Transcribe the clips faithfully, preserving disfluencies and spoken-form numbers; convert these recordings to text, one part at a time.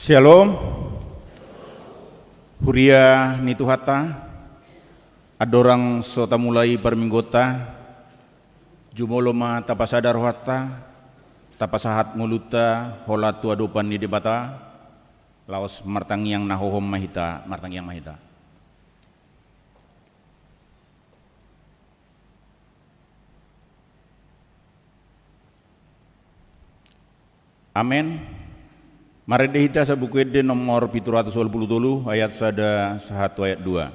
Syalom. Huria ni Tuhanta, andorang so tamulai parmingguonta, jumolo ma tapasada rohanta, tapasahat ngolunta holan tu adopan ni Debata, laos martangiang na hohom ma hita, martangiang ma hita. Amen. Marende hita sian Buku Ende nomor pitu ratus ualu pulu tolu, ayat sada sahat tu ayat dua.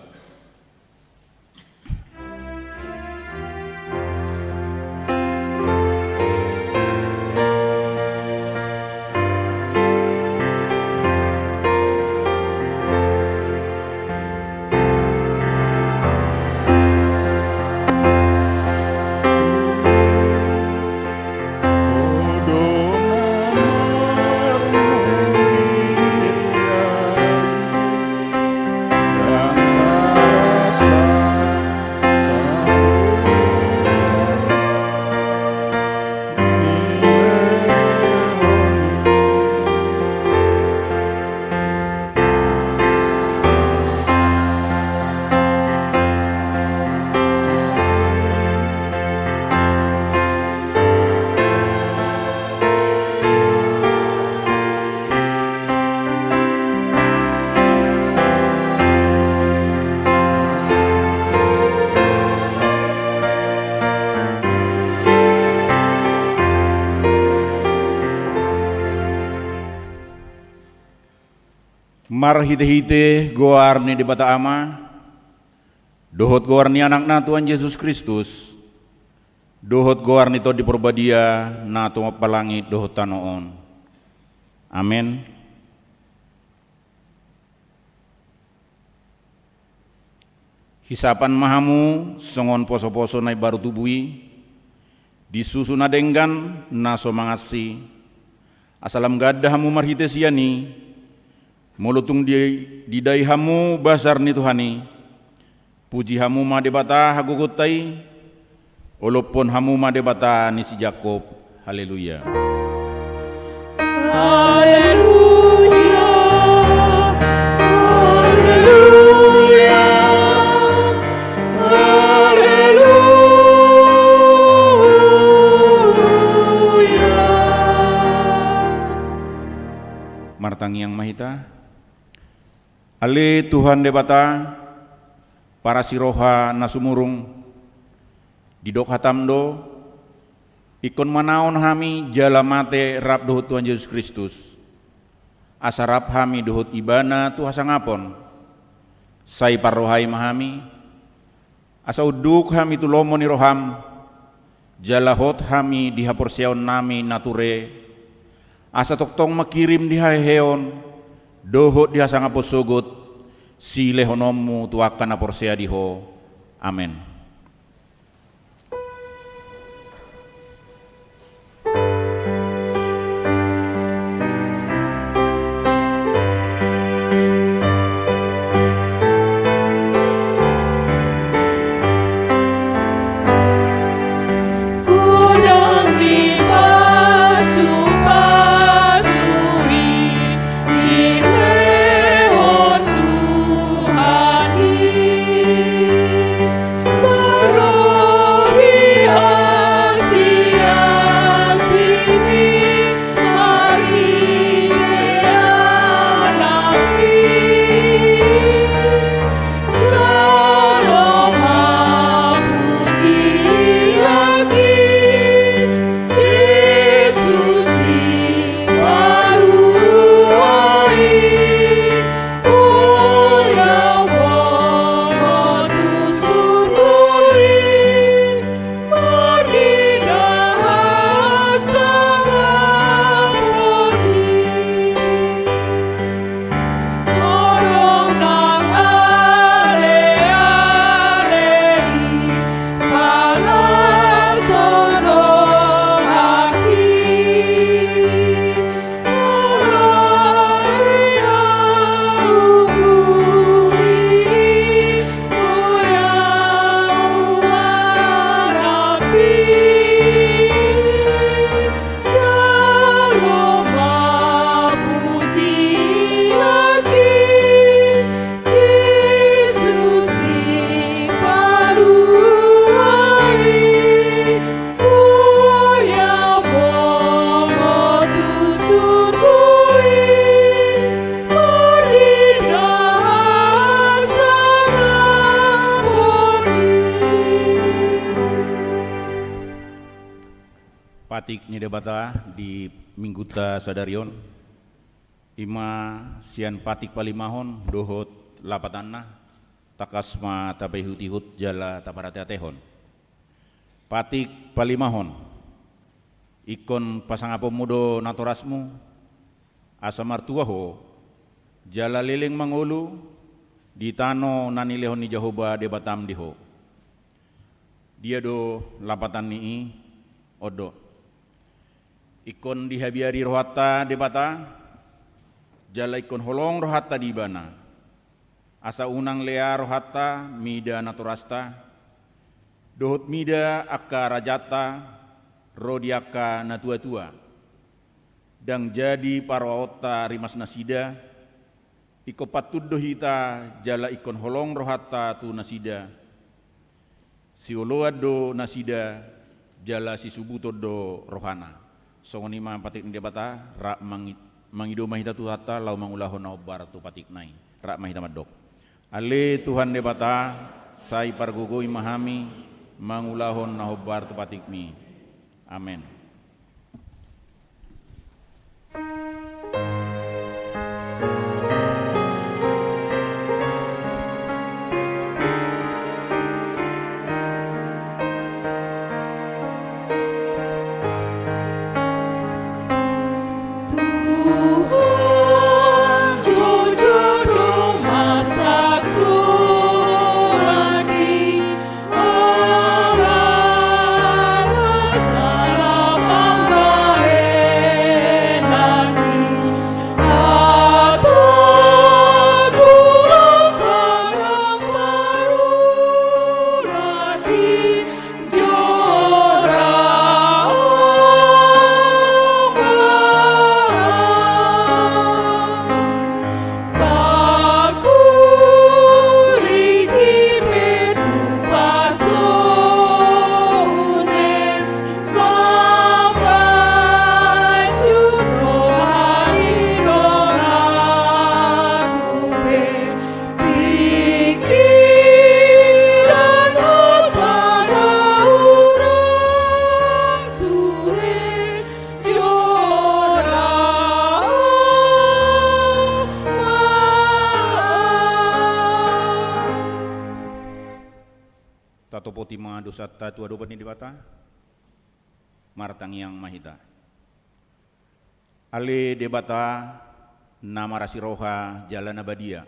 Marhitehite goar ni Debata Ama, dohot goar ni Anakna Tuhan Jesus Kristus, dohot goar ni Tondi Porbadia na tumompa langit dohot tano on. Amen. Hisapan ma hamu songon posoposo na imbaru tubu i, di susu na denggan na so mangansi, asa lam ganda hamu marhite sian i, molo tung di, didai hamu basar ni Tuhan i, puji hamu ma Debata hagogoonta i, olophon hamu ma Debata ni si Jakob. Haleluya. Haleluya. Haleluya. Haleluya. Martangiang ma hita. Ale Tuhan Debata, parasi roha na sumurung, didok hatam do, ingkon manaon hami jala mate rap dohot Tuhan Jesus Kristus, asa rap hami dohot Ibana tu hasangapon. Sai parrohai ma hami, asa unduk hami tu lomo ni roham, jala hot hami di haporseaonnami na ture, asa tongtong mangkirim di haheheon dohot di hasangapon sogot silehononmu tu angka na porsea di Ho. Amen. Godang ni pasupasu i dilehon Tuhan i. Patik ni Debata di Minggunta sadari on, i ma sian patik palimahon dohot lapatanna, tangkas ma tapaihutihut jala taparateatehon. Patik palimahon. Ingkon pasangaponmu do natorasmu, asa martua ho, jala leleng mangolu di tano na nilehon ni Jahowa Debatam di ho. Dia do lapatan ni i? On do. Ingkon dihabiari rohanta Debata, jala ingkon holong rohanta di Ibana. Asa unang lea rohanta mida natorasta, dohot mida angka rajanta, ro di angka natuatua. Ndang jadi parrohaonta rimasnasida, ingkon pantun do hita jala ingkon holong rohanta tu nasida. Sioloan do nasida, jala sisubuton do rohana. Songon i ma patik ni Debata, rap mangi-, mangido ma hita tu Tuhanta, laho mangulahon na hombar tu patikna i. Rap ma hita mandok. Ale Tuhan Debata, sai pargogoi ma hami, mangulahon na hombar tu patikmi. Amen. Tuhan, jujur do, masak do hami, ala na salah pambahenan i, atau gulak karang baru lagi. Pikiran hata na hurang ture jora ma. Tatopoti ma dosanta tu adopan ni Debata. Martangiang ma hita. Ale Debata, na marasi roha jala na badia,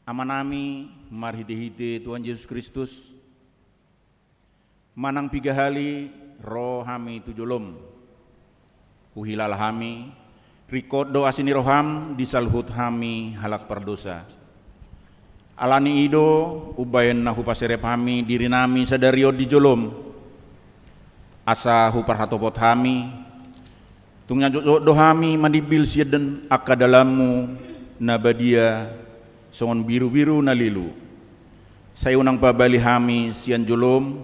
Amanami, marhitehite Tuhan Jesus Kristus, manang piga hali ro hami tu jolom, huhilala hami, ringkot do asi ni roham di saluhut hami halak pardosa. Alani i do, umbahen na hupaserep hami dirinami sadari on di jolom, asa huparhatopot hami, tung na jotjot do hami manimbil sian angka dalanmu na badia songon birubiru na lilu. Sai unang pabali hami sian jolom,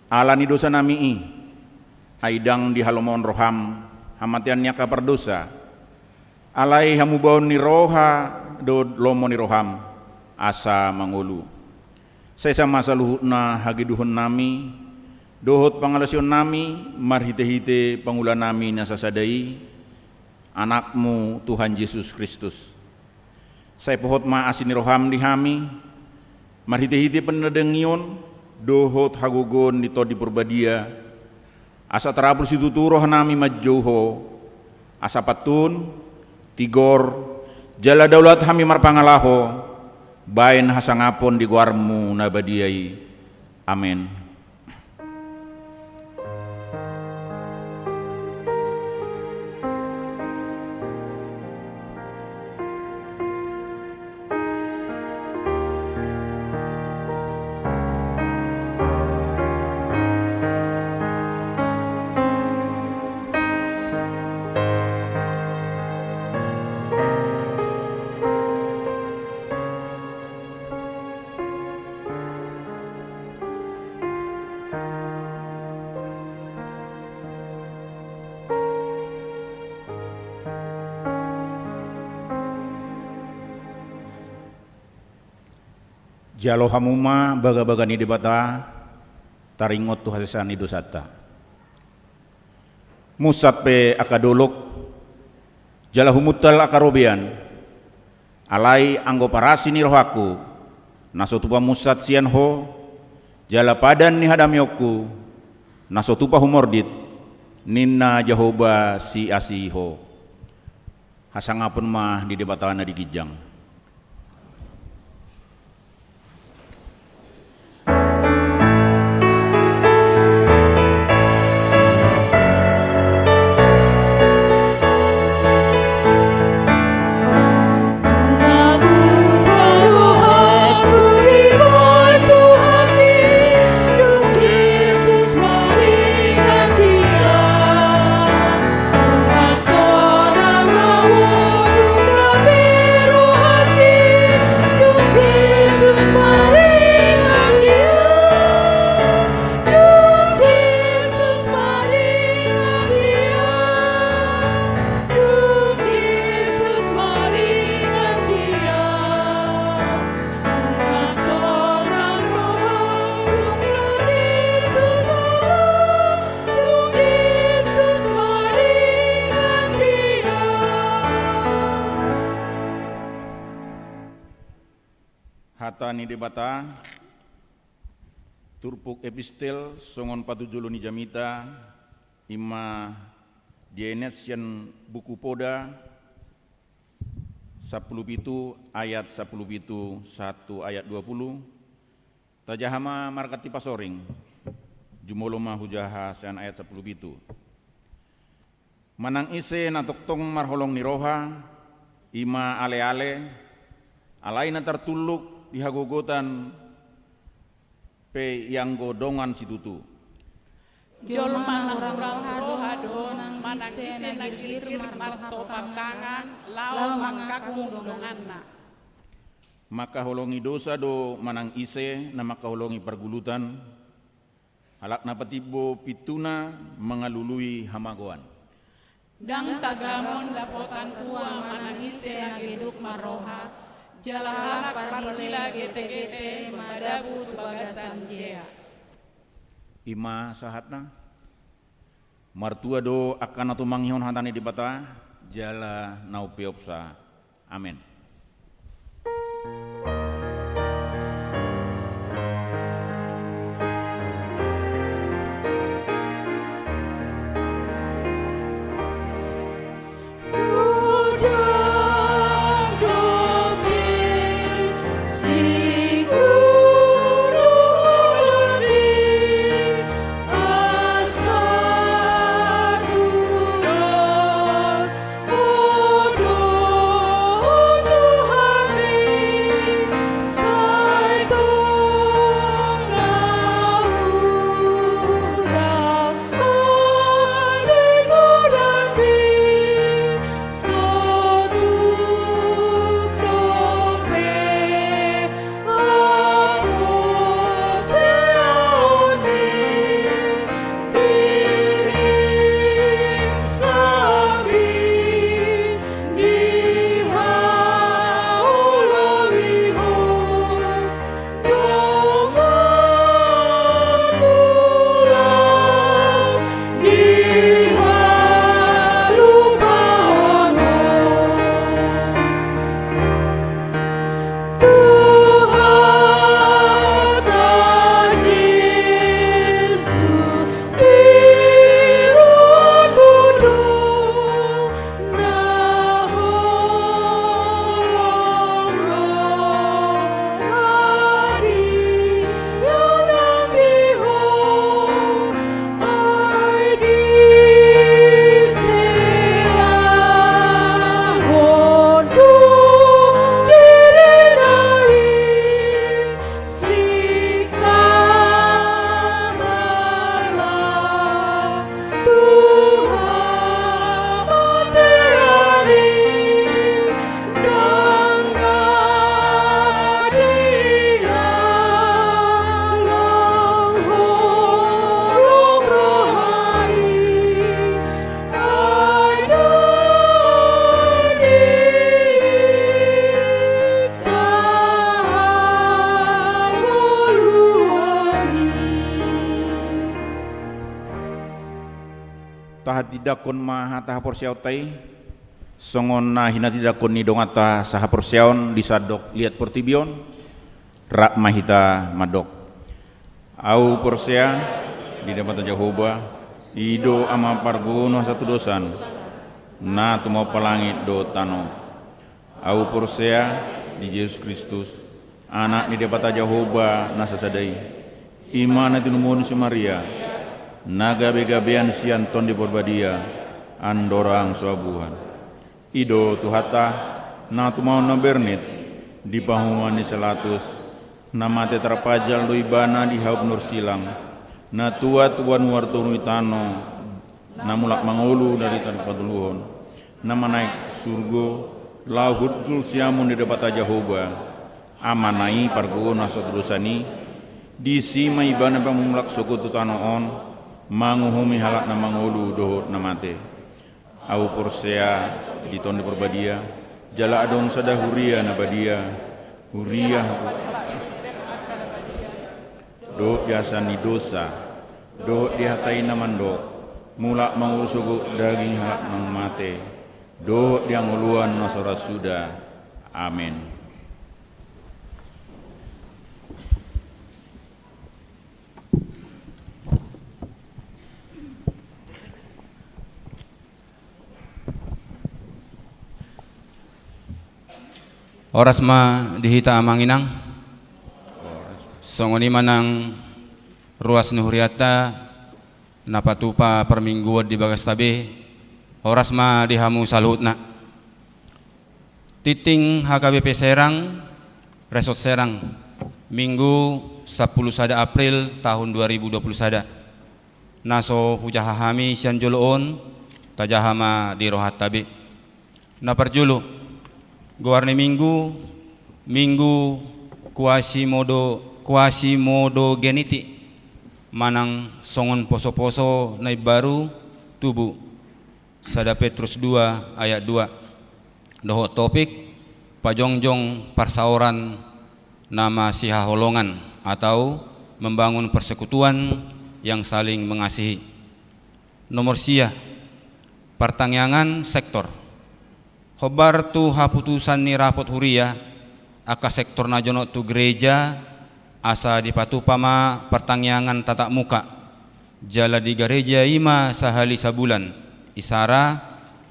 ala ni dosanami i, ai ndang dihalomohon roham hamatean ni angka pardosa. Alai hamubaon ni roha dohot lomo ni roham, asa mangolu. Sai sama saluhutna hagedukonnami dohot pangalaosionnami marhitehite pangulanami na sasada i, Anakmu Tuhan Jesus Kristus. Sai pohot ma asi ni roham di hami, marhitehite panandaion dohot hagogoon ni Tondi Porbadia, asa tarapul situtu rohanami manjou Ho, asa pantun, tigor, jala daulat hami marpangalaho, baen hasangapon di goarmu na badia i. Amen. Jalo hamu ma bagabaga ni Debata, taringot tu hasesaan ni dosanta. Munsat pe angka dolok, jala humuntal angka robean, alai anggo parasi ni rohangku, na so tupa munsat sian Ho, jala padan ni hadameonku, na so tupa humordit, ninna Jahowa siasi Ho. Hasangapon ma di Debata na di ginjang. Hata ni Debata, turpuk epistel songon patujolo ni jamita, i ma dienet sian buku Poda, sampulu pitu ayat sampulu pitu sahat tu ayat dua pulu. Tajaha ma marga Tipasoring, jumolo ma hujaha sian ayat sampulu pitu. Manang ise na tongtong marholong ni roha, i ma aleale, alai na tartulluk di hagogotan pe ianggo dongan situtu. Jolma na hurang roha do manang ise na girgir martopar tangan laho mangkangkung donganna. Mangkaholongi dosa do manang ise na mangkaholongi pargulutan, halak na patimbo pintuna mangalului hamagoan. Ndang tagamon dapotan tua manang ise na geduk marroha, jala halak pardila getegete madabu tu bagasan jea. I ma sahatna. Martua do angka na tumangihon hata ni Debata, jala na umpeopsa. Amen. Tindangkon ma hata haporseaonta i, songon na hinatindangkon ni donganta sahaporseaon di sandok liat portibi on. Rap ma hita mandok. Ahu porsea di Debata Jahowa, i do Ama parguru hasatudosan, na tumompa langit dohot tano. Ahu porsea di Jesus Kristus, Anak ni Debata Jahowa na sasada i. I ma na tinumon si Maria, na gabegabean sian Tondi Porbadia, andorang so abuhan. I do Tuhanta, na tumaon na bernit, di pahuman ni si Latus, na mate tarpajal do ibana di hau ni silang, na tuat tu banua toru ni tano, na mulak mangolu dari tarpatoluhon, na manaek surgo, laho hundul siamun ni Debata Jahowa, Amana i parguru hasatudosan i, disi ma ibana pamulak sogot tu tano on, manguhumi halak na mangolu dohot na mate. Ahu porsea di Tondi Porbadia, jala adong sada huria na badia, huria dohot di hasesaan ni dosa, dohot di hata i na mandok, mulak mangolu sogot daging halak na mate, dohot di hangoluan na so ra suda. Amen. Horas ma di hita amang inang. Songon i ma nang ruas ni hurianta na patupa parmingguon di bagasta be. Horas ma di hamu saluhutna. Tintin H K B P Serang, Resort Serang, Minggu sampulu sada April tahun dua ribu dua pulu sada. Na so hujaha hami sian jolo on, tajaha ma di rohanta be. Na parjolo, goar ni Minggu, Minggu Quasimodo, Quasimodogeniti, manang songon poso-poso na imbaru tubu. Sada Petrus dua ayat dua. Dohot topik, pajongjong parsaoran na masihaholongan atau membangun persekutuan yang saling mengasihi. Nomor sia, partangiangan sektor. Hombar tu haputusan ni rapot huria, angka sektor na jonok tu gereja, asa dipatupa ma partangiangan tatap muka. Jala di gareja i ma sahali sabulan, isara,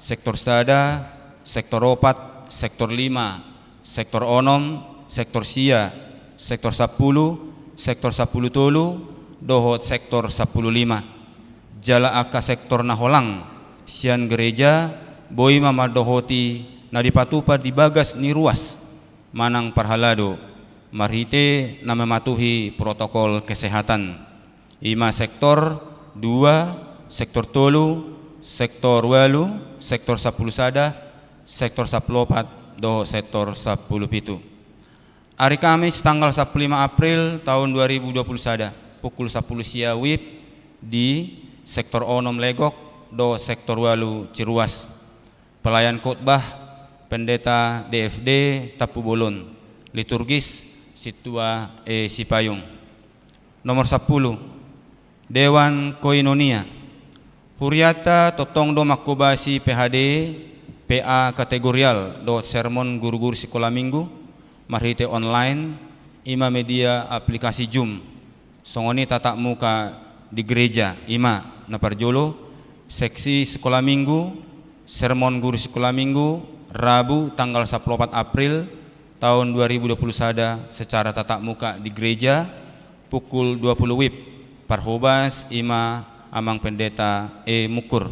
sektor sada, sektor opat, sektor lima, sektor onom, sektor sia, sektor sampulu, sektor sampulu tolu, dohot sektor sampulu lima. Jala angka sektor na holang sian gareja boi ma mandohoti na dipatupa di bagas ni ruas manang parhalado, marhite na mematuhi protokol kesehatan. I ma sektor dua, sektor tolu, sektor ualu, sektor sampulu sada, sektor sampulu opat, dohot sektor sampulu pitu. Ari Kamis tanggal sampulu lima April tahun dua ribu dua puluh sada, pukul sampulu sia wib di sektor onom Legok dohot sektor ualu Ciruas. Pelayan khotbah, Pendeta D F D Tampubolon, liturgis, Sintua E Sipayung. Nomor sampulu, Dewan Koinonia. Hurianta tongtong do manghobasi P H D, P A kategorial, dohot sermon guru-guru sikola minggu, marhite online, i ma media aplikasi Zoom. Songon i tatap muka di gereja, i ma na parjolo, seksi sikola minggu, sermon guru sikola minggu, Rabu tanggal sampulu opat April tahun dua ribu dua puluh sada secara tatap muka di gereja, pukul dua puluh wib, parhobas i ma Amang Pendeta E Mukkur.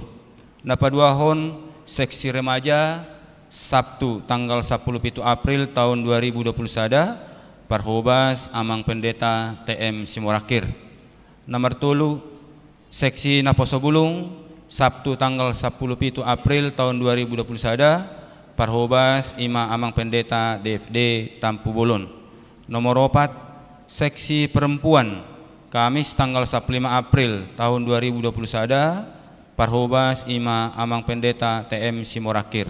Na paduahon, seksi remaja, Sabtu tanggal sampulu pitu April tahun dua ribu dua puluh sada, parhobas Amang Pendeta T M Simorangkir. Na martolu, seksi naposo bulung, Sabtu tanggal sampulu pitu April tahun dua ribu dua puluh sada, parhobas i ma Amang Pendeta D F D Tampubolon. Nomor opat, seksi perempuan, Kamis tanggal sampulu lima April tahun dua ribu dua puluh sada, parhobas i ma Amang Pendeta T M Simorangkir.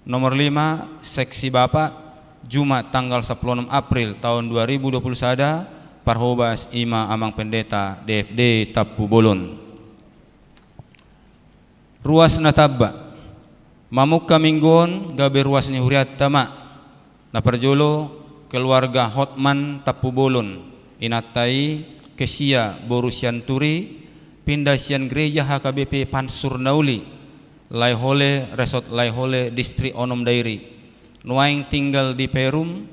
Nomor lima, seksi bapak, Jumat tanggal sampulu onom April tahun dua ribu dua puluh sada, parhobas i ma Amang Pendeta D F D Tampubolon. Ruas na tamba. Mamungka minggu on gabe ruas ni hurianta ma. Na parjolo, keluarga Hotman Tampubolon, inanta i Kesia boru Sianturi, pinda sian gereja H K B P Pansur Nauli, Laehole, Resort Laehole, Distrik Onom Dairi. Nuaeng tinggal di Perum,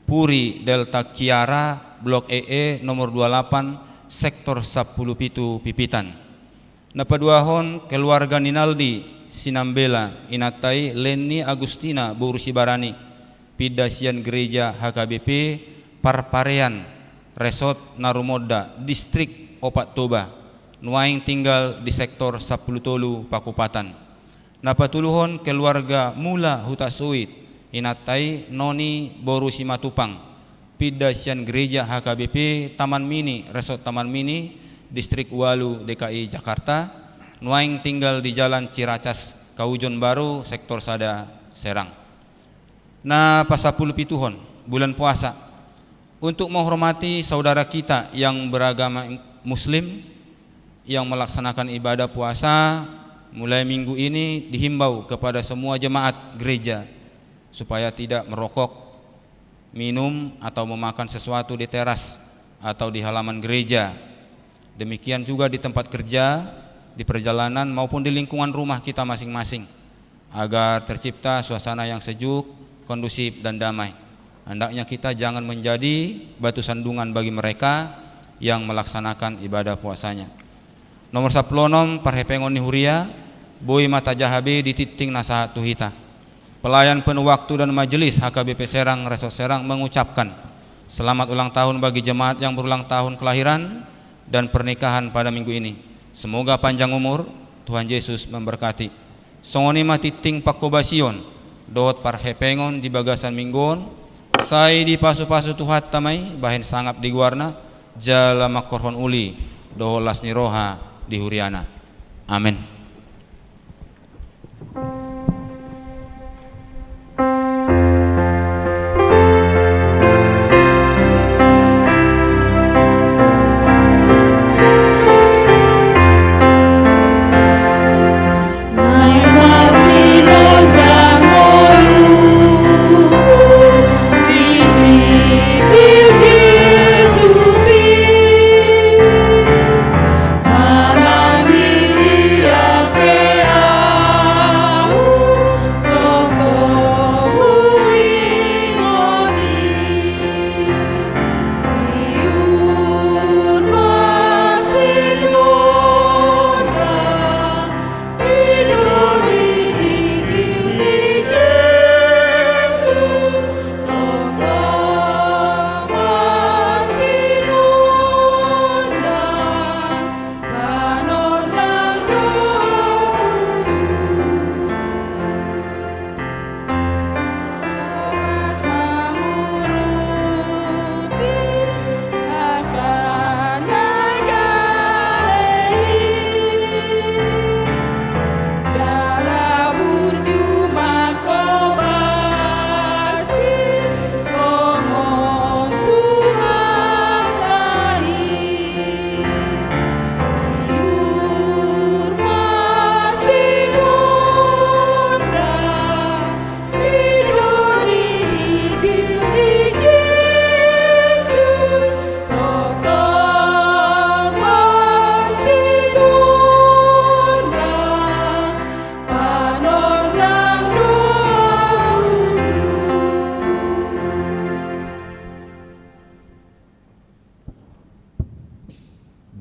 Puri Delta Kiara, Blok E E, nomor dua lapan, Sektor sampulu pitu Pipitan. Na paduahon, keluarga ni Naldi Sinambela, inanta i Leni Agustina boru Sibarani, pinda sian gereja H K B P Parparean, Resort Narumonda, Distrik Opat Toba, nuaeng tinggal di Sektor sampulu tolu Pakupatan. Na patoluhon, keluarga Mula Hutasoit, inanta i Noni boru Simatupang, pinda sian gereja H K B P Taman Mini, Resort Taman Mini, Distrik Walu D K I Jakarta, nuaeng tinggal di Jalan Ciracas, Kaujon Baru, Sektor sada, Serang. Na pasampulu pituhon, bulan puasa. Untuk menghormati saudara kita yang beragama Muslim yang melaksanakan ibadah puasa, mulai minggu ini dihimbau kepada semua jemaat gereja supaya tidak merokok, minum, atau memakan sesuatu di teras atau di halaman gereja. Demikian juga di tempat kerja, di perjalanan, maupun di lingkungan rumah kita masing-masing, agar tercipta suasana yang sejuk, kondusif, dan damai. Hendaknya kita jangan menjadi batu sandungan bagi mereka yang melaksanakan ibadah puasanya. Nomor sampulu onom, parhepengon ni huria, boi ma tajaha be di tingting na sahat tu hita. Pelayan penuh waktu dan majelis H K B P Serang, Resort Serang mengucapkan selamat ulang tahun bagi jemaat yang berulang tahun kelahiran dan pernikahan pada minggu ini. Semoga panjang umur, Tuhan Yesus memberkati. Songon i ma tingting panghobasion dohot parhepengon di bagasan minggu on, sai dipasupasu Tuhanta ma i bahen sangap di goarna, jala mangkorhon uli dohot las ni roha di huriana. Amen.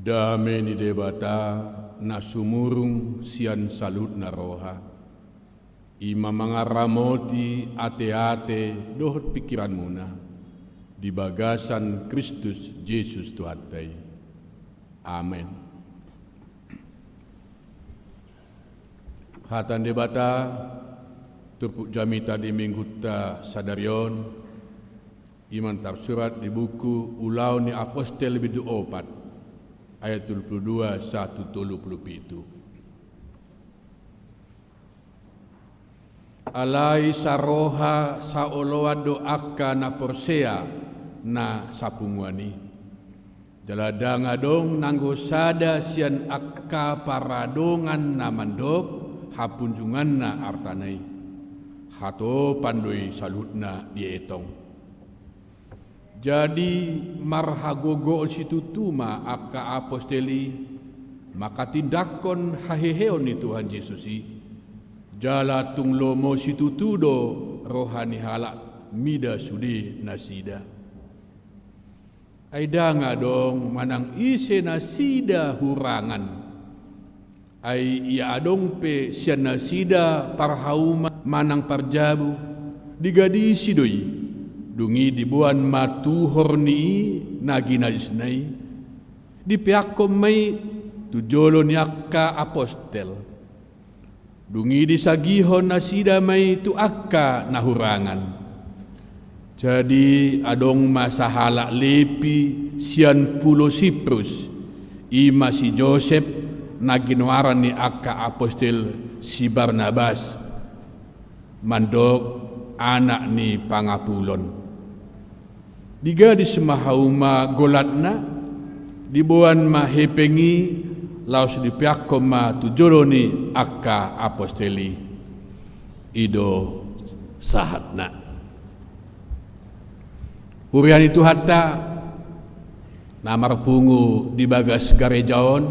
Dame ni Debata na sumurung sian saluhutna roha, i ma mangaramoti ateate dohot pingkiranmuna di bagasan Kristus Jesus Tuhanta i. Amen. Hata ni Debata, turpuk jamita di minggunta sadari on, i ma na tarsurat di buku Ulaon ni Apostel bindu opat, ayat tolu pulu dua sahat tu tolu pulu pitu. Alai saroha saoloan do angka na porsea na sapunguan i. Jala ndang adong nanggo sada sian angka paradongan na mandok, hapunjunganna artana i, hatopan do i saluhutna dietong. Jadi marhagogoon situtu ma angka apostel i manghatindanghon haheheon ni Tuhan Jesus i, jala tung lomo situtu do roha ni halak mida sude nasida. Ai ndang adong manang ise nasida hurangan. Ai ia adong pe sian nasida parhauma manang parjabu, digadisi do i. Dung i diboan ma tuhor ni i na ginajisna i, dipeakhon ma i tu jolo ni angka apostel. Dung i disagihon nasida ma i tu angka na hurangan. Jadi adong ma sahalak Lepi sian pulo Siprus, i ma si Josep, na ginoaran ni angka apostel si Barnabas, mandok anak ni pangapulon. Digadis ma hauma golatna, diboan ma hepeng i, laos dipeakhon ma tu jolo ni angka apostel i. I do sahatna. Huria ni Tuhanta na marpungu di bagas gareja on,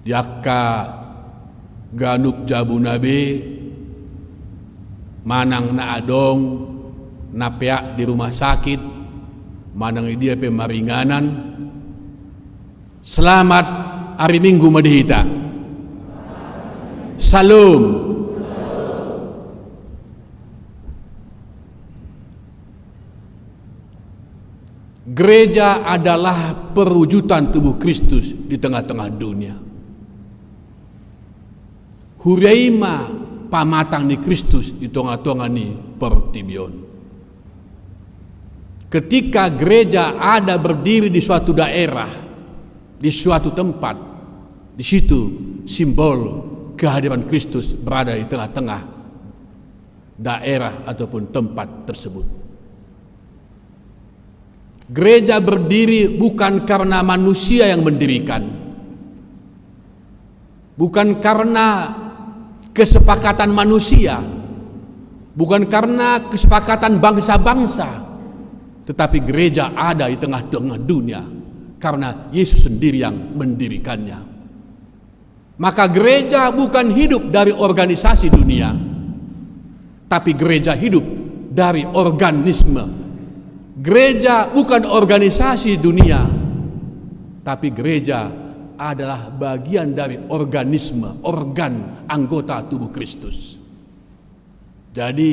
di angka ganup jabuna be, manang na adong na peak di rumah sakit, manang di dia pe maringanan. Selamat ari Minggu ma di hita. Shalom. Gereja adalah perwujudan tubuh Kristus di tengah-tengah dunia. Huria i ma pamatang ni Kristus di tonga-tonga ni portibi on. Ketika gereja ada berdiri di suatu daerah, di suatu tempat, di situ simbol kehadiran Kristus berada di tengah-tengah daerah ataupun tempat tersebut. Gereja berdiri bukan karena manusia yang mendirikan, bukan karena kesepakatan manusia, bukan karena kesepakatan bangsa-bangsa, tetapi gereja ada di tengah-tengah dunia karena Yesus sendiri yang mendirikannya. Maka gereja bukan hidup dari organisasi dunia, tapi gereja hidup dari organisme. Gereja bukan organisasi dunia, tapi gereja adalah bagian dari organisme, organ anggota tubuh Kristus. Jadi,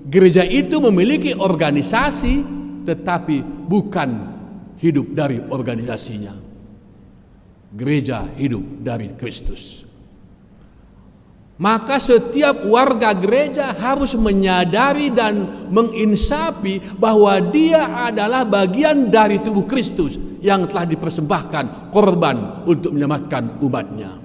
gereja itu memiliki organisasi, tetapi bukan hidup dari organisasinya. Gereja hidup dari Kristus. Maka setiap warga gereja harus menyadari dan menginsapi bahwa dia adalah bagian dari tubuh Kristus yang telah dipersembahkan korban untuk menyelamatkan umatnya.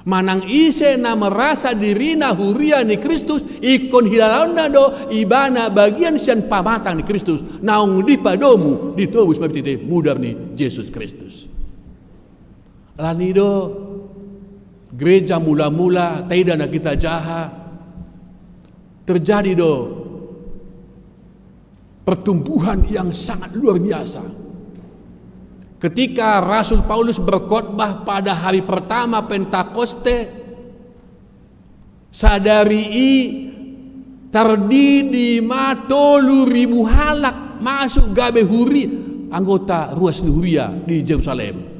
Manang ise na merasa dirina huria ni Kristus, ingkon hilalaonna do ibana bagian sian pamatang ni Kristus, naung dipadomu, ditobus marhite mudar ni Jesus Kristus. Alani do gereja mula-mula taida na hita jaha, terjadi do pertumbuhan yang sangat luar biasa. Ketika Rasul Paulus berkhotbah pada hari pertama Pentakoste, sadari i tardidi ma tolu ribu halak masuk gabe huri, anggota ruas ni huria di Jerusalem.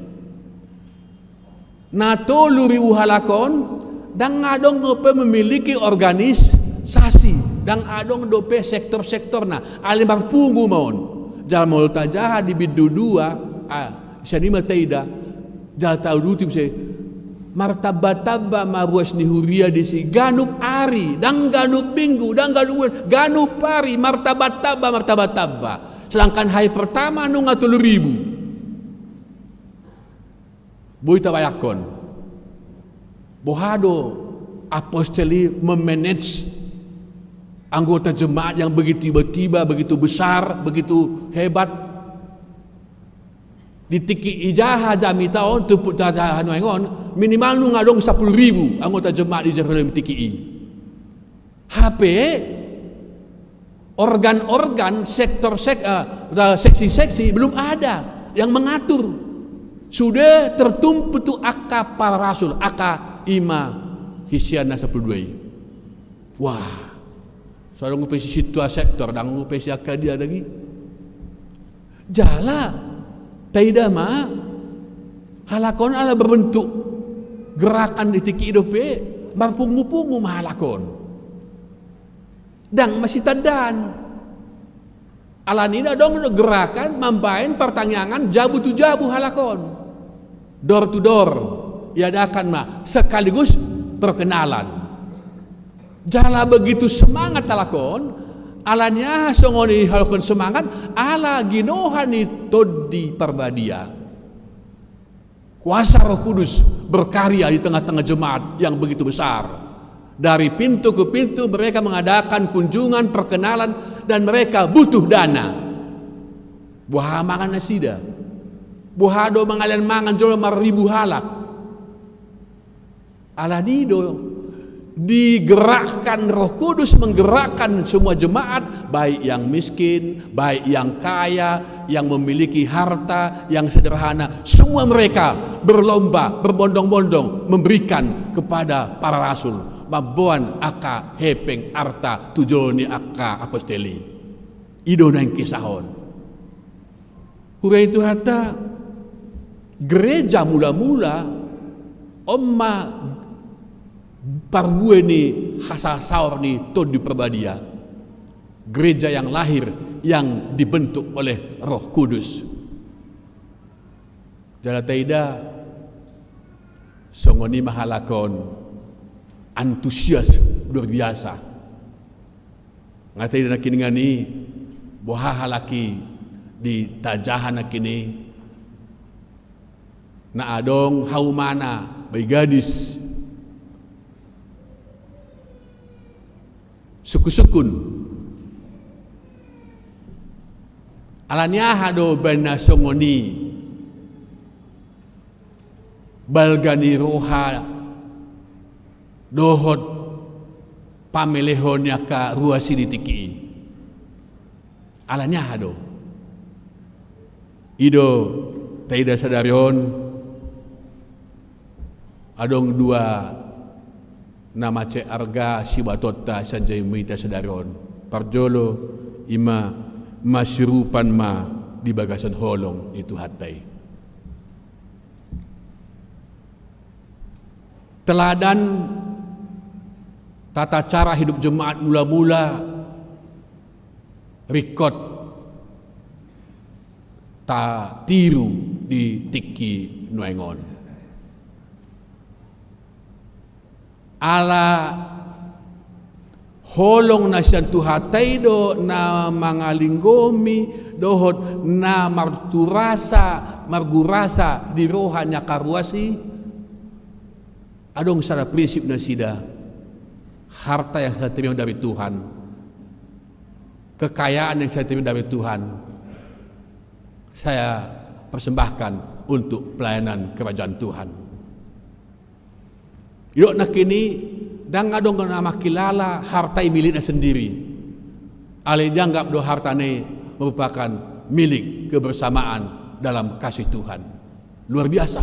Na tolu ribu halak on, ndang adong dope memiliki organisasi, ndang adong dope sektor-sektorna, alai marpungu ma on. Jala molo tajaha di bindu dua, ah, sian i ma taida, jala tauduti muse, martamba-tamba ma ruas ni huria disi, ganup ari, ndang ganup minggu, ndang ganup bulan, ganup ari, martamba-tamba, martamba-tamba. Sedangkan hari pertama nunga tolu ribu. Boi tabayangkon, boha do apostel i memanage anggota jemaat yang begitu tiba-tiba, begitu besar, begitu hebat. Di tingki ijaha jamita on, turpuk tajaha nuaeng on, Minimal nunga adong sapuluh ribu anggota jemaat di Jerusalem tingki i. Hape organ-organ, sektor sek-, eh, seksi-seksi belum ada yang mengatur. Sudah tertumpu tu angka para rasul, angka ima hisian na sapuluh dua i. Wah, so adong pe si situa sektor, dang pe si angka dia lagi. Jala taida ma, halak on ala berbentuk gerakan di tingki i dope, marpungu-pungu ma halak on. Dang masitandaan. Alani i adong do gerakan mambaen partangiangan jabu tu jabu halak on. Door to door, iadakan ma sekaligus perkenalan. Jala begitu semangat halak on, alani aha songon i halak on semangat, ala ginohan ni Tondi Parbadia. Kuasa Roh Kudus berkarya di tengah-tengah jemaat yang begitu besar. Dari pintu ke pintu mereka mengadakan kunjungan perkenalan dan mereka butuh dana. Boha mangan nasida? Boha do mangalean mangan jolo marribu halak? Alani i do digerakkan Roh Kudus, menggerakkan semua jemaat, baik yang miskin, baik yang kaya, yang memiliki harta, yang sederhana, semua mereka berlomba, berbondong-bondong memberikan kepada para rasul, mamboan angka hepeng arta tu jolo ni angka apostel i. I do naeng kisahon. Huria ni Tuhanta, gereja mula-mula on ma parbue ni hasasaor ni Tondi Parbadia. Gereja yang lahir, yang dibentuk oleh Roh Kudus. Jala taida, songon i ma halak on, antusias luar biasa. Nga taida nangkiningan i, boha halak i di tajaha nangkin i, na adong haumana, bayi gadis, sungkun-sungkun. Alani aha do baen na songon i? Balga ni roha dohot pamelehon ni angka ruas i di tingki i. Alani aha do? I do taida sadari on, adong dua na mansai arga sibuatonta sian jamita sadari on. Parjolo, ima masiurupan ma di bagasan holong ni Tuhanta i. Teladan tata cara hidup jemaat mula-mula ringkot tatiru di tingki nuaeng on. Ala holong na sian Tuhanta i do na mangalinggomi dohot na marturasa, margurasa di roha ni angka ruas i. Adong sada prinsip nasida, harta yang saya terima dari Tuhan, kekayaan yang saya terima dari Tuhan, saya persembahkan untuk pelayanan kerajaan Tuhan. Didok nangkin i, ndang adong na mangkilala harta i milikna sendiri. Alai dianggap do harta i merupakan milik kebersamaan dalam kasih Tuhan. Luar biasa.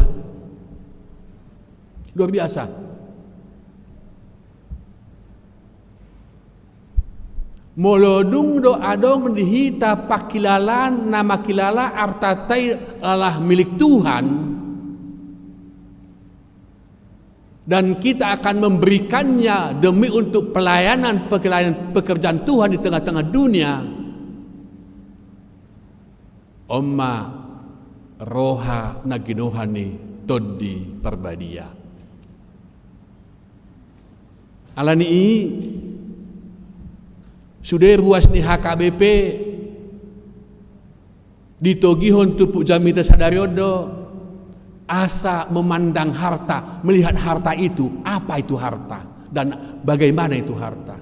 Luar biasa. Molo dung do adong di hita pangkilalaan na mangkilala artanta i adalah milik Tuhan, dan kita akan memberikannya demi untuk pelayanan, pekerjaan, pekerjaan Tuhan di tengah-tengah dunia. On ma roha na ginohan ni Tondi Parbadia. Alani i, sude ruas ni H K B P ditogihon turpuk jamita sadari on do, asa memandang harta, melihat harta itu, apa itu harta, dan bagaimana itu harta.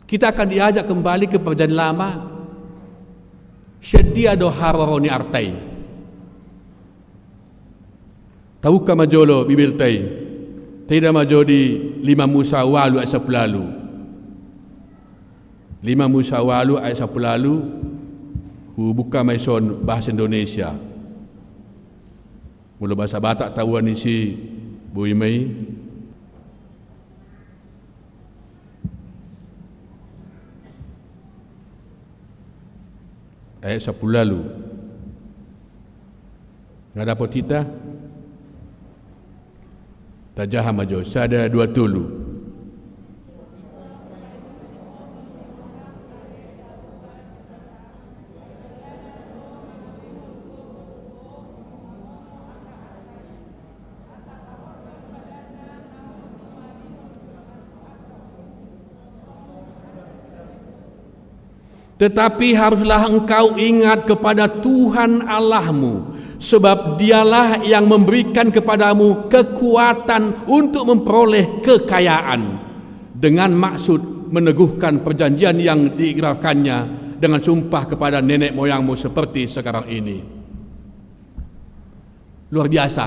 Kita akan diajak kembali ke Perjanjian Lama, Sian dia do haroro ni arta i? Tabuka ma jolo Bibelta i. Taida ma jo di lima Musa ualu ayat sampulu ualu. Lima Musa ualu ayat sampulu ualu. Hubuka ma dison bahasa Indonesia. Molo bahasa Batak tahuan ni si boi ma i. Ayat sampulu ualu. Nga dapot hita? Tajaha ma jo, sada, dua, tolu. Tetapi haruslah engkau ingat kepada Tuhan Allahmu, sebab Dialah yang memberikan kepadamu kekuatan untuk memperoleh kekayaan, dengan maksud meneguhkan perjanjian yang diikrarkan-Nya dengan sumpah kepada nenek moyangmu seperti sekarang ini. Luar biasa.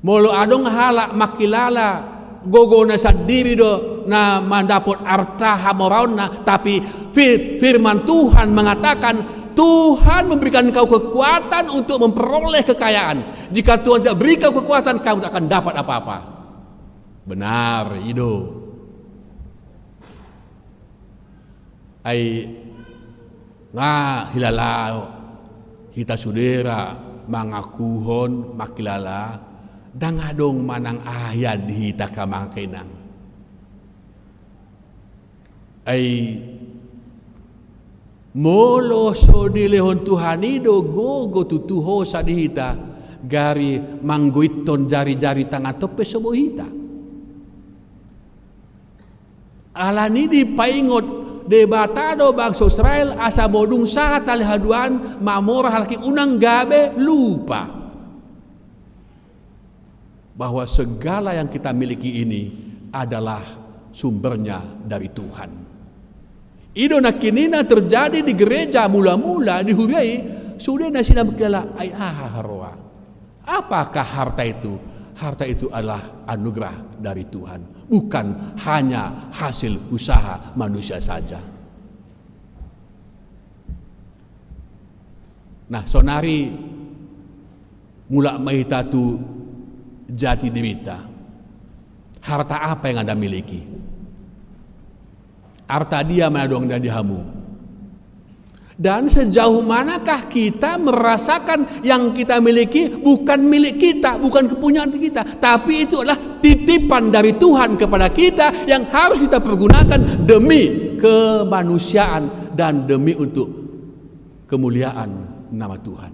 Molo adong halak mangkilala gogona sandiri do na mandapot arta hamoraonna, tapi fir-, firman Tuhan mengatakan, "Tuhan memberikan kau kekuatan untuk memperoleh kekayaan. Jika Tuhan tidak beri kau kekuatan, kamu tak akan dapat apa-apa." Benar, i do. Ai nga hilala hita sude ra mangakuhon, mangkilala, ndang adong manang aha hian di hita, angka amang inang. Ai molo so dilehon Tuhan i do gogo tutu, hosa di hita, gari manggoithon jari-jari tangan on pe so boi hita. Alani dipaingot Debata do bangso Israel asa modung sahat ale haduan mamora halak i, unang gabe lupa bahwa segala yang kita miliki ini adalah sumbernya dari Tuhan. I do nangkiningan terjadi di gereja mula-mula di huria i, sude nasida mangkilala, ai aha haroa. Apakah harta itu? Harta itu adalah anugerah dari Tuhan, bukan hanya hasil usaha manusia saja. Nah, sonari mulak ma hita tu jati dirita. Harta apa yang Anda miliki? Arta dia ma na adong di hamu? Dan sejauh manakah kita merasakan yang kita miliki bukan milik kita, bukan kepunyaan kita, tapi itu adalah titipan dari Tuhan kepada kita yang harus kita pergunakan demi kemanusiaan dan demi untuk kemuliaan nama Tuhan.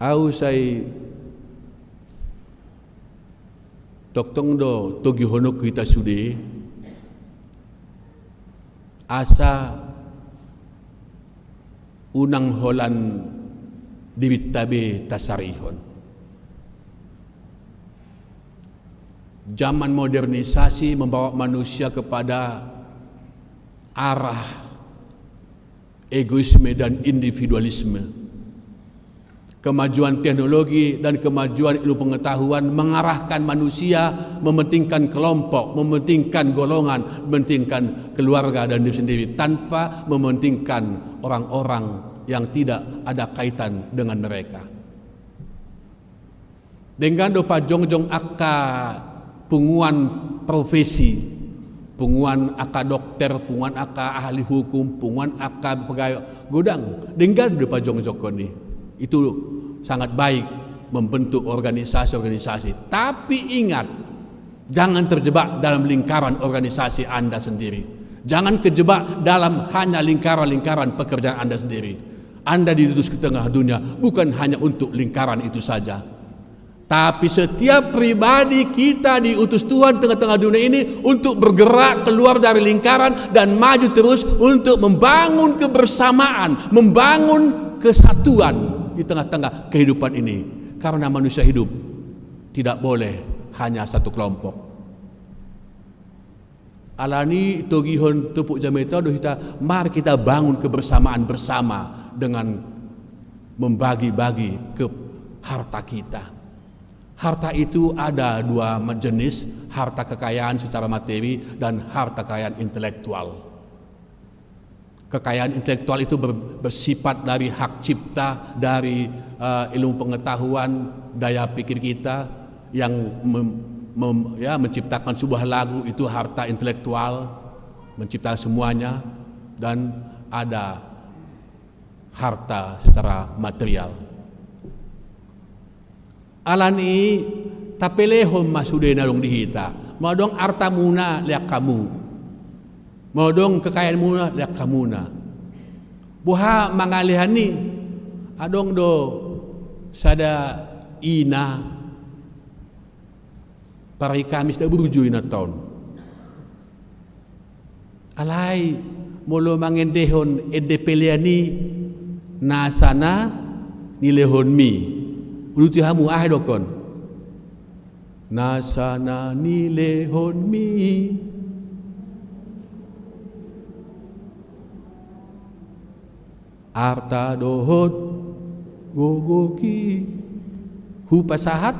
Ahu sai tongtong do togihononku hita sude, asa unang holan dirinta be tasarihon. Zaman modernisasi membawa manusia kepada arah egoisme dan individualisme. Kemajuan teknologi dan kemajuan ilmu pengetahuan mengarahkan manusia mementingkan kelompok, mementingkan golongan, mementingkan keluarga dan diri sendiri tanpa mementingkan orang-orang yang tidak ada kaitan dengan mereka. Denggan do pajongjong angka punguan profesi, punguan angka dokter, punguan angka ahli hukum, punguan angka pegawai, godang. Denggan do pajongjongkon i. Itu sangat baik membentuk organisasi-organisasi. Tapi ingat, jangan terjebak dalam lingkaran organisasi Anda sendiri. Jangan kejebak dalam hanya lingkaran-lingkaran pekerjaan Anda sendiri. Anda diutus ke tengah dunia bukan hanya untuk lingkaran itu saja. Tapi setiap pribadi kita diutus Tuhan tengah-tengah dunia ini untuk bergerak keluar dari lingkaran dan maju terus untuk membangun kebersamaan, membangun kesatuan di tengah-tengah kehidupan ini. Karena manusia hidup tidak boleh hanya satu kelompok. Alani i togihon turpuk jamita on do hita, mari kita bangun kebersamaan bersama dengan membagi-bagi ke harta kita. Harta itu ada dua ma-, jenis, harta kekayaan secara materi dan harta kekayaan intelektual. Kekayaan intelektual itu ber-, bersifat dari hak cipta, dari, eh, ilmu pengetahuan, daya pikir kita yang mem-, mem-, ya, menciptakan sebuah lagu, itu harta intelektual, menciptakan semuanya, dan ada harta secara material. Alani i tapelehon ma sude na adong di hita. Molo adong artamuna, lean hamu. Molo adong kekayaanmuna, lean hamuna. Boha mangalean i? Adong do sada ina, parari Kamis da burju inanta on. Alai molo mangendehon ende pelean i, nasa na nilehonmi. Uduti hamu, aha didokhon? Nasa na nilehonmi. Arta dohot gogohi hupasahat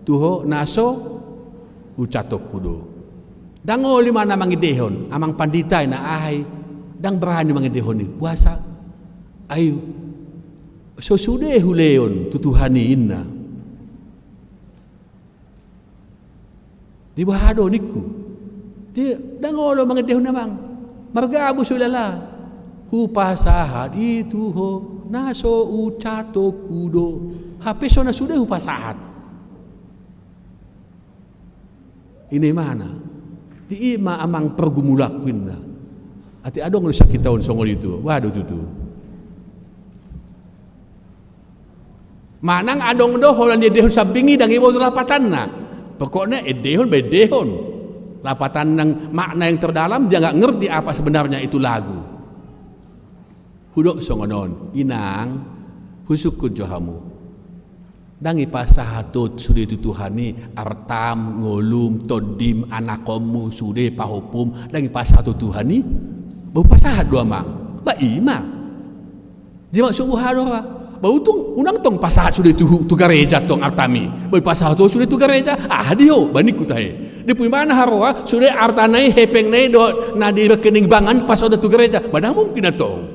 tu Ho na so ucatonku do. Ndang olo imana mangendehon, amang pandita i na aha i, ndang berani mangendehon i. Boasa? Ai so sude hulehon tu Tuhan i, ninna. Diboha do ningku? Di, ndang olo mangendehon, amang. Margabus ulala. Hupasahat i tu Ho na so ucatonku do. Hape so na sude hupasahat. Ina imana. Di i ma amang pergumulanku, ninna. Atik adong do sakitaon songon i tu. Boha do tutu? Manang adong do holan diendehon sambing i, ndang diboto lapatanna. Pokokna endehon, ba endehon. Lapatanna, makna yang terdalam, dia nggak ngerti apa sebenarnya itu lagu. Hudok songon on, inang, husungkun jo hamu. Ndang dipasahat ho sude tu Tuhan i artam, ngolum, tondim, anakonmu, sude pahompum, ndang dipasahat ho Tuhan i? Ba hupasahat do, amang. Ba i ma. Jadi maksudmu boha do, amang? Ba untung, unang tong pasahat sude tu, tu gareja tong artam i. Ba dipasahat ho sude tu gareja, aha di ho, ba ningku tahe. Di pun imana haroa, sude artana i, hepengna i dohot na di rekening bank an pasahat tu gareja. Ba ndang mungkin antong.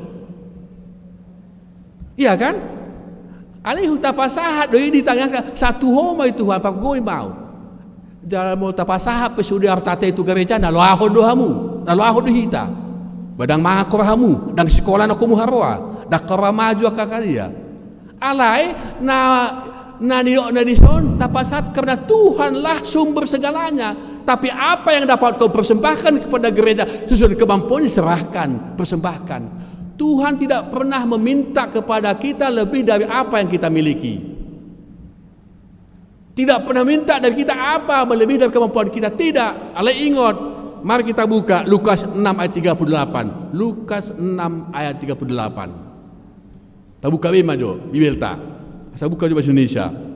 Iya kan? Alai huta pasahat do i di tangan, sahat tu Ho ma i Tuhan, panggohi ma au. Jala molo tapasahat pe sude artanta i tu gareja, na loahon do hamu, na loahon do hita. Ba ndang mangangkor hamu, ndang sikola anakmu haroa, ndang haroa maju angka, angka dia. Alai na, na nidokna dison tapasahat karena Tuhanlah sumber segalanya. Tapi apa yang dapat kau persembahkan kepada gereja sesuai dengan kemampuan, serahkan, persembahkan. Tuhan tidak pernah meminta kepada kita lebih dari apa yang kita miliki. Tidak pernah minta dari kita apa melebihi dari kemampuan kita. Tidak. Alai ingot, mari kita buka Lukas enam ayat tiga puluh delapan. Lukas enam ayat tiga puluh delapan. Tabuka be ma jo Bibelta. Asa buka jo bahasa Indonesia.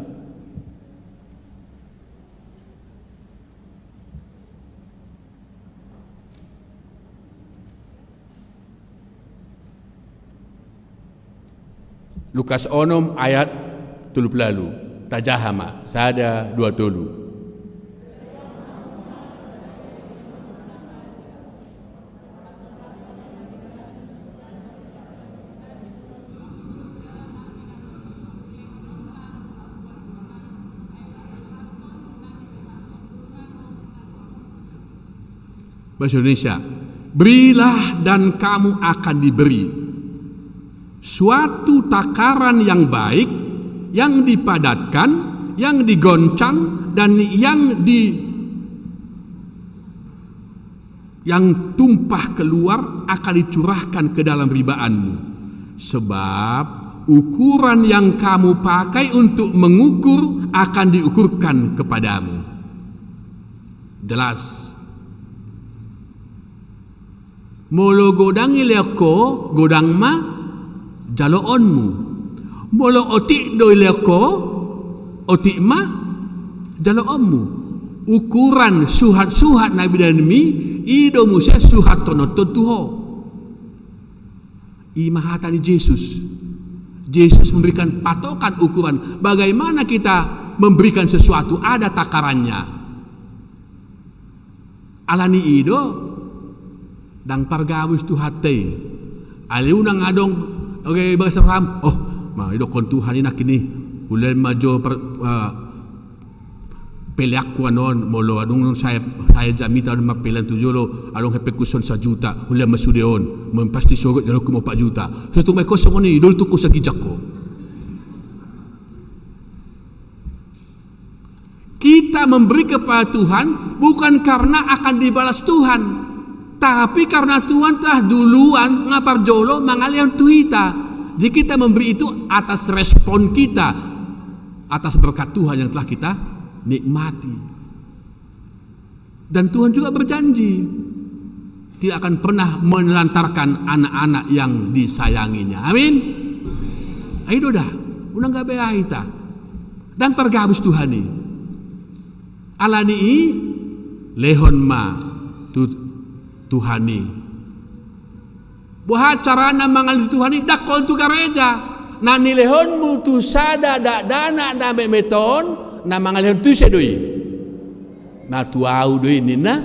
Lukas onom ayat tolu pulu ualu. Tajaha ma, sada, dua, tolu. Bahasa Indonesia. Berilah dan kamu akan diberi. Suatu takaran yang baik, yang dipadatkan, yang digoncang, dan yang di yang tumpah keluar akan dicurahkan ke dalam ribaanmu. Sebab ukuran yang kamu pakai untuk mengukur akan diukurkan kepadamu. Jelas. Molo godang dilehon ho, godang ma jaloonmu. Molo otik do dilehon ho, otik ma jaloonmu. Ukuran suhat-suhat na binahenmi, i do muse suhathonon tu ho. I ma hata ni Jesus. Jesus memberikan patokan ukuran bagaimana kita memberikan sesuatu, ada takarannya. Alani i do, ndang pargabus Tuhanta i. Alai unang adong, oke, bagasan roham, oh, ma, idokkon Tuhan i nangkin i, hulehon ma jo per, eh, peleanku on, molo adong sae, sae jamita on marpelean tu jolo, adong hepengku on sajuta, hulehon ma sude on, molo pasti sogot jaloonku ma opat juta. Sai tung ma ingkon songon i, dol tungku sagijang ho. Kita memberi kepada Tuhan bukan karena akan dibalas Tuhan, tapi karena Tuhan telah duluan nga parjolo mangalehon tu hita. Jadi kita memberi itu atas respon kita, atas berkat Tuhan yang telah kita nikmati. Dan Tuhan juga berjanji tidak akan pernah menelantarkan anak-anak yang disayanginya. Amin. Ai do da, unang gabe ai hita. Ndang pargabus Tuhan i. Alani i, lehon ma tu Tuhan i. Boha carana mangalehon tu Tuhan i? Ndang holan tu gareja. Na nilehonmu tu sada dakdanak na metmet on, na mangalehon tu ise do i? Na tu ahu do i, ninna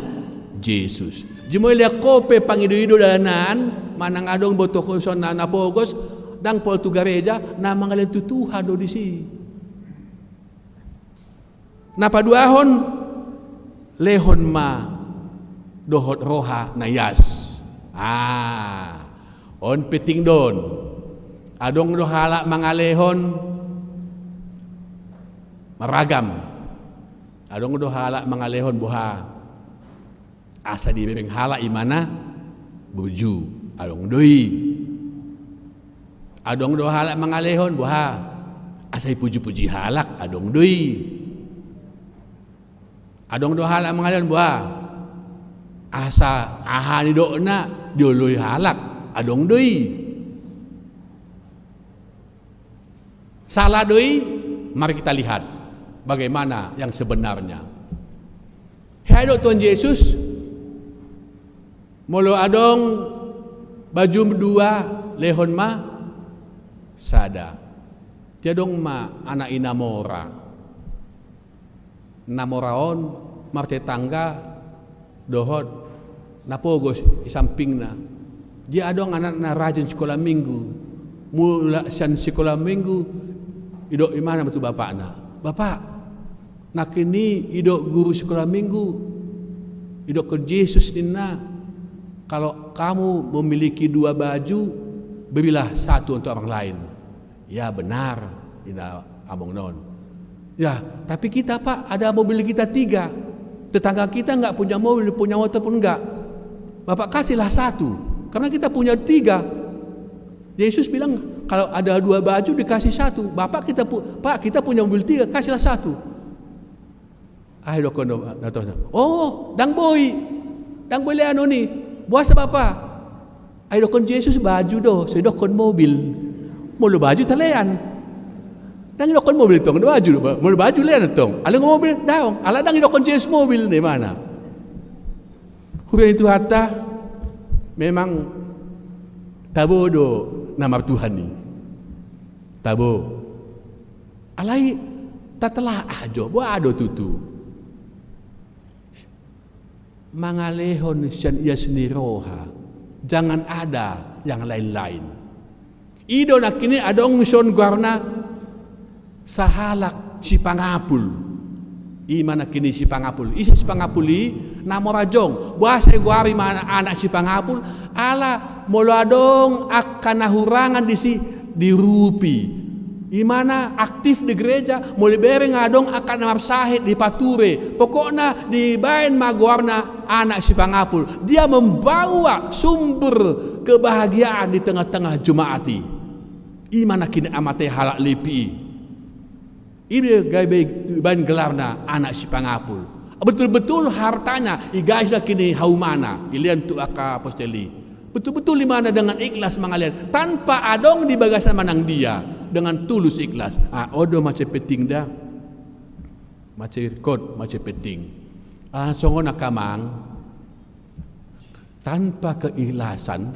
Jesus. Jadi molo dilehon ho pe pangido-ido dalanan, manang adong botohon na, na pogos, ndang pola tu gareja, na mangalehon tu Tuhan do disi. Na paduahon, lehon ma dohot roha na ias. Ah, on penting do on. Adong do halak mangalehon maragam. Adong do halak mangalehon boha, asa dibereng halak imana boju, adong do i. Adong do halak mangalehon boha, asa dipuji-puji halak, adong do i. Adong do halak mangalehon boha, asa aha nidokna dioloi halak, adong do i. Salah do i? Mari kita lihat bagaimana yang sebenarnya. Hea didok Tuhan Jesus, molo adong bajum dua, lehon ma sada. Jadi adong ma anak ni na mora. Na mora on martetangga dohot na pogos di sampingna. Jadi adong anakna rajin sikola minggu. Mulak sian sikola minggu, didok imana ma tu bapakna, "Bapak, nangkin i didok guru sikola minggu, didokkon Jesus ninna, kalau kamu memiliki dua baju, berilah satu untuk orang lain." "Ya, benar," ninna amongna on. "Ya, tapi kita, Pak, ada mobil kita tiga. Tetangga kita nggak punya mobil, punya motor pun nggak. Bapak kasihlah satu, karena kita punya tiga." Yesus bilang, "Kalau ada dua baju dikasih satu. Bapak kita pu-, Pak, kita punya mobil tiga, kasihlah satu." Aha didokkon do na torus? "Oh, ndang boi. Ndang boi leanon i. Boasa, Bapa?" Ai didokkon Jesus baju do, so didokkon mobil. Molo baju talean. Ndang didokkon mobil tong, baju do. Molo baju lean tong. Alai mobil daong. Ala ndang didokkon Jesus mobil, ninna imana. Huria ni Tuhanta, memang tabo do na martuhan i. Tabo. Alai tatelaah jo, boha do tutu. Mangalehon sian ias ni roha, jangan ada yang lain-lain. I do nangkin i adong dison goarna sahalak sipangapul. I ma nangkin i sipangapul. Ise sipangapul i? Na mora jong. Boasa digoari ma anak sipangapul? Ala molo adong angka na hurangan disi, diurupi. Imana aktif di gereja, molo dibereng adong angka na marsahit, dipature. Pokokna dibaen ma goarna anak sipangapul. Dia membawa sumber kebahagiaan di tengah-tengah jemaat i. I ma nangkin i amate halak Lepi i. I do gabe dibaen gelarna anak sipangapul. Betul-betul hartana, i gaji nangkin i haumana, dilean tu angka apostel i. Betul-betul imana dengan ikhlas mangalehon, tanpa adong di bagasna manang dia, dengan tulus ikhlas. Ah, on do mansai penting da. Mansai ringkot, mansai penting. Ah, songon angka amang, tanpa keikhlasan,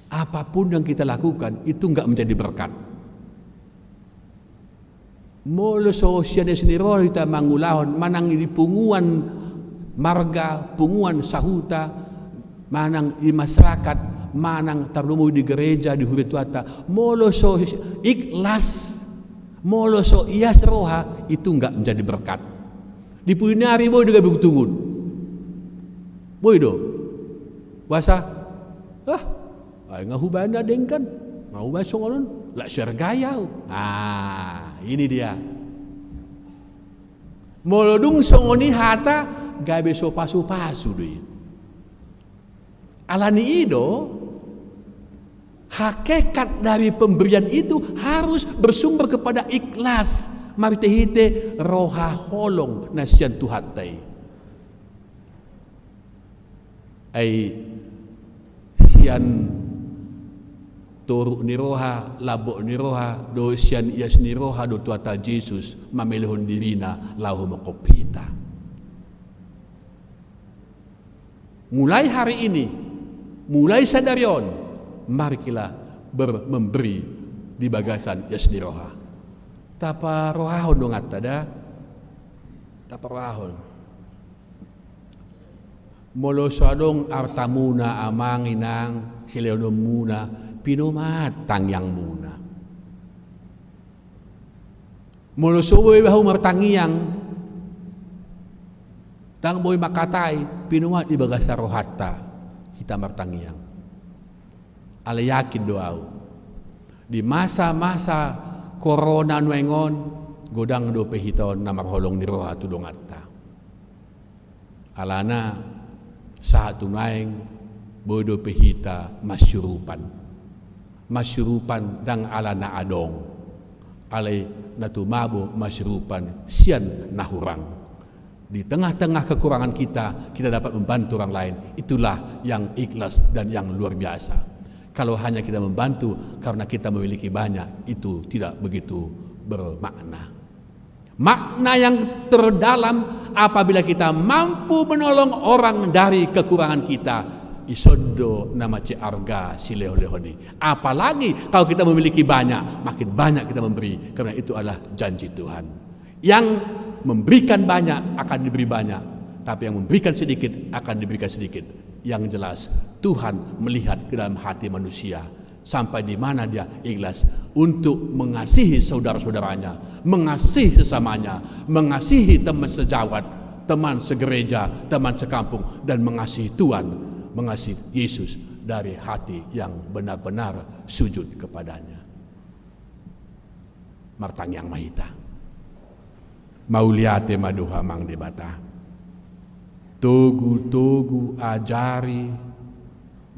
apapun yang kita lakukan, itu nggak menjadi berkat. Molo so sian ias ni roha hita mangulahon, manang di punguan marga, punguan sahuta, manang di masyarakat, manang tarlumobi di gereja, di huria ni Tuhanta, molo so ikhlas, molo so ias roha, itu nggak menjadi berkat. Di pudi ni ari boi do gabe guntugun. Boi do. Boasa? Ah, ai nga hubaen na denggan, nga hubaen songon on, lak so arga i au. Ah, ini dia. Molo dung songon i hata, gabe so pasu-pasu do i. Alani i do, hakikat dari pemberian itu harus bersumber kepada ikhlas, marhite-hite roha holong na sian Tuhanta i. Ai sian toruk ni roha, lambok ni roha, dohot sian ias ni roha do Tuhanta Jesus mamelehon dirina laho manghorhon hita. Mulai hari ini, mulai sadari on, mari kita ber-, memberi di bagasan ias ni roha. Taparrohahon donganta da. Taparrohahon. Molo so adong artamuna, amang, inang, silehononmuna, pinombuan tangiangmuna. Molo so boi hamu martangiang, ndang boi mangkatai, pinombuan di bagasan rohanta hita martangiang. Alai yakin do au, di masa-masa korona nuaeng on, godang dope hita on na marholong ni roha tu donganta. Alana sahat tu nuaeng boi dope hita masiurupan. Masiurupan ndang ala na adong, alai na tumabo masiurupan sian na hurang. Di tengah-tengah kekurangan kita, kita dapat membantu orang lain. Itulah yang ikhlas dan yang luar biasa. Kalau hanya kita membantu karena kita memiliki banyak, itu tidak begitu bermakna. Makna yang terdalam apabila kita mampu menolong orang dari kekurangan kita, ison do na mansai arga silehon-lehon i. Apalagi kalau kita memiliki banyak, makin banyak kita memberi, karena itu adalah janji Tuhan. Yang memberikan banyak akan diberi banyak, tapi yang memberikan sedikit akan diberikan sedikit. Yang jelas, Tuhan melihat ke dalam hati manusia, sampai di mana dia ikhlas untuk mengasihi saudara-saudaranya, mengasihi sesamanya, mengasihi teman sejawat, teman segereja, teman sekampung, dan mengasihi Tuhan, mengasihi Yesus dari hati yang benar-benar sujud kepada-Nya. Martangiang ma hita. Mauliate ma di Ho, Amang Debata. Togu-togu, ajari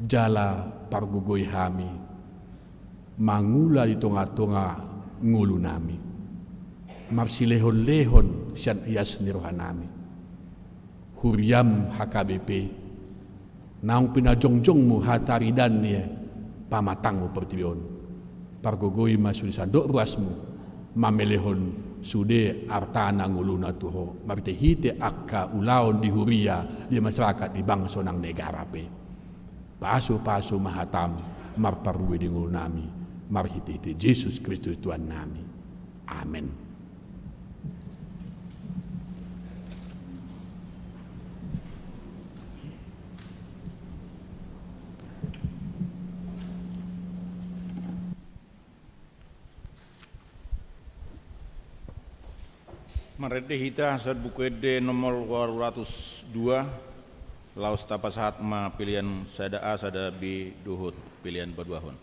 jala pargogoi hami mangula di tonga-tonga ngolunami, marsilehon-lehon sian ias ni rohanami. Huria-M H K B P, naung pinajongjongmu hataridaan ni pamatangmu portibi on. Pargogoi ma sude sandok ruasmu, mamelehon sude artana ngoluna tu Ho, marhite-hite angka ulaon di huria, di masyarakat, di bangso nang negara pe. Pasu-pasu ma hataM marparbue di ngolunami, marhite-hite Jesus Kristus Tuhannami. Amen. Marende hita sian Buku Ende nomor ualu ratus dua, laos tapasahat ma pelean sada A, sada B dohot pelean paduahon.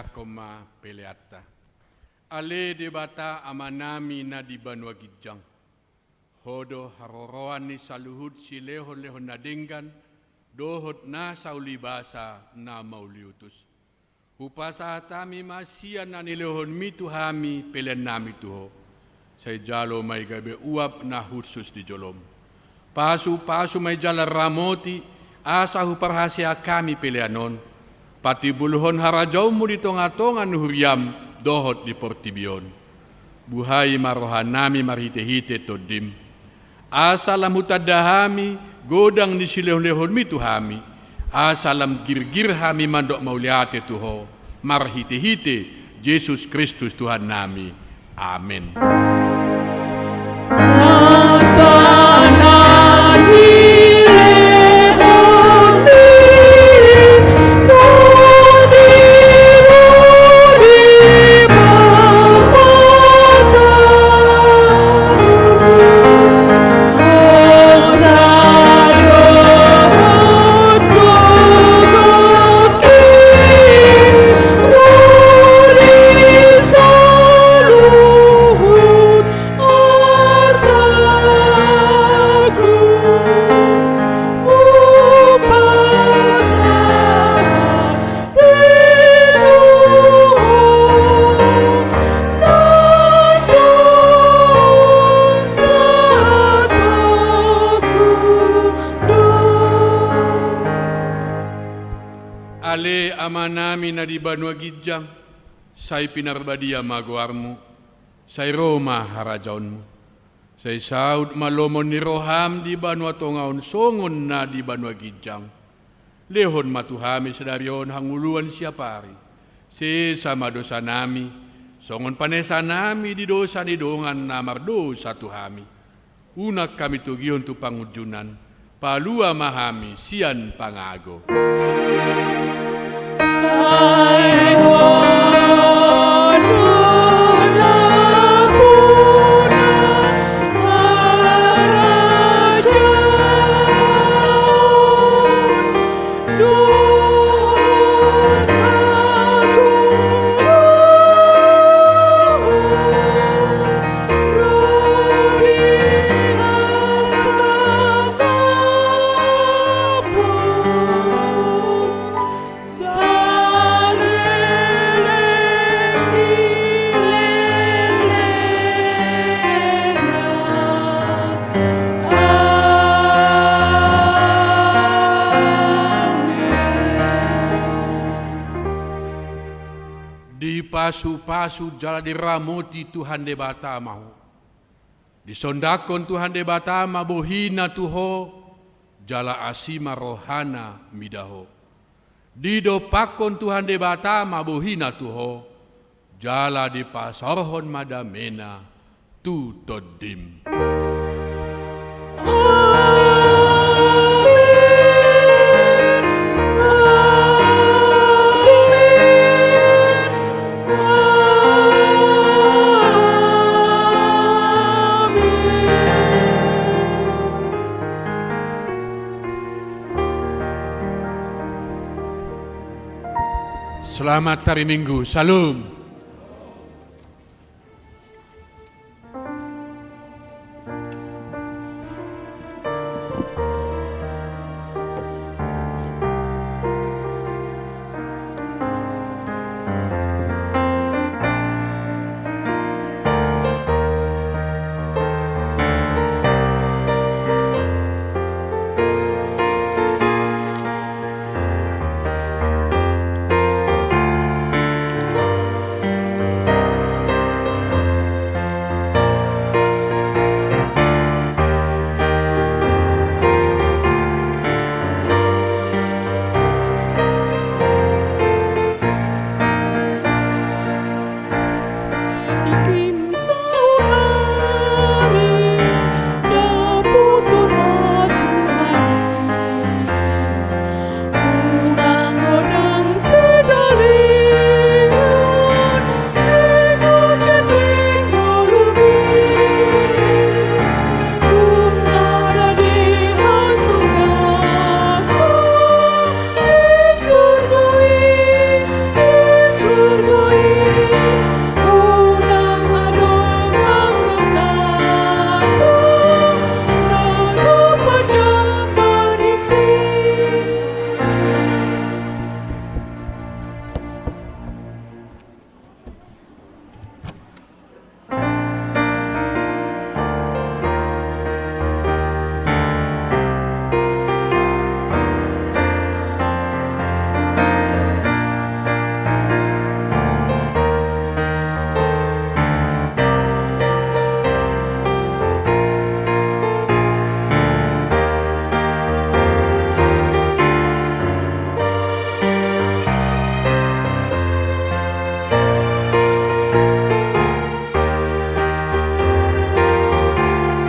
Angkon ma peleanta. Ale Debata Amanami na di banua ginjang, Ho do haroroan ni saluhut silehonlehon na denggan dohot na saulibasa na mauliutus. Hupasahat hami ma sian na nilehonmi tu hami peleannami tu Ho. Sai jalo ma i gabe uap na hushus di jolom. Pasupasu ma i jala ramoti, asa huparhaseang hami pelean on patimbulhon harajaonmu di tongatonga ni huriam dohot di portibi on. Buhai ma rohanami marhitehite Tondim, asa lam hutanda hami godang ni silehonlehonmi tu hami, asa lam girgir hami mandok mauliate tu Ho, marhitehite Jesus Kristus Tuhannami. Amen. Ale Amanami na di banua ginjang, sai pinarbadia ma goarmu, sai ro ma harajaonmu. Sai saut ma lomo ni roham di banua tonga on songon na di banua ginjang. Lehon ma tu hami sadari on hangoluan siapari. Sesa ma dosanami, songon panesanami di dosa ni dongan na mardosa tu hami. Unang hami togihon tu pangunjunan, palua ma hami sian pangago. Dipasupasu jala diramoti Tuhan Debata ma ho. Disondangkon Tuhan Debata ma bohina tu ho, jala asi ma rohana mida ho. Didompakkon Tuhan Debata ma bohina tu ho, jala dipasaorhon ma damena tu tondim. Selamat hari Minggu. Shalom.